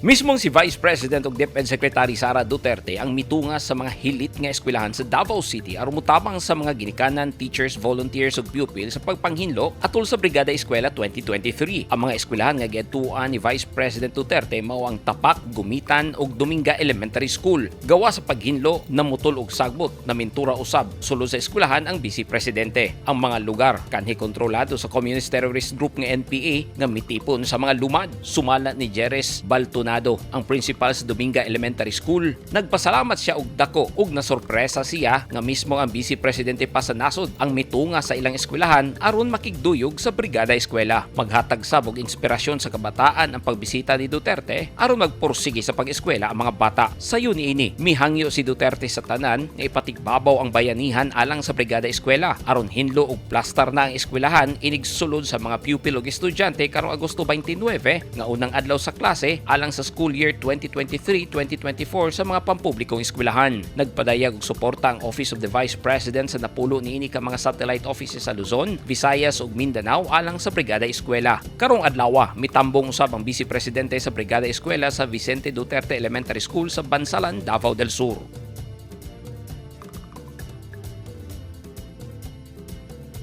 Mismong si Vice President ug DepEd Secretary Sara Duterte ang mitunga sa mga hilit nga eskwelahan sa Davao City aron motabang sa mga ginikanan, teachers, volunteers ug pupil sa pagpanghinlo atol sa Brigada Eskwela 2023. Ang mga eskwelahan nga giadtuan ni Vice President Duterte mao ang Tapak, Gumitan ug Dominga Elementary School. Gawa sa paghinlo, namutol og sagbot, namintura usab sulod sa eskwelahan ang Vice Presidente. Ang mga lugar kanhi kontrolado sa Communist Terrorist Group nga NPA nga mitipon sa mga lumad. Sumala ni Jerez Baltonado, ang principal sa Dominga Elementary School. Nagpasalamat siya og dako ug nasorpresa siya nga mismo ang Vice Presidente pa sa nasod ang mitunga sa ilang eskwelahan aron makigduyog sa Brigada Eskwela. Maghatag sab og inspirasyon sa kabataan ang pagbisita ni Duterte aron magpursige sa pag-eskwela ang mga bata. Sayo niini, mihangyo si Duterte sa tanan nga ipatigbabaw ang bayanihan alang sa Brigada Eskwela aron hinlo og plastar na ang eskwelahan inig sulod sa mga pupil ug estudyante karong Agosto 29 nga unang adlaw sa klase alang sa school year 2023-2024 sa mga pampublikong eskwelahan. Nagpadayag og suporta ang Office of the Vice President sa napulo niini ka mga satellite offices sa Luzon, Visayas ug Mindanao alang sa Brigada Eskwela. Karong adlaw, mitambong usab ang Vice Presidente sa Brigada Eskwela sa Vicente Duterte Elementary School sa Bansalan, Davao del Sur.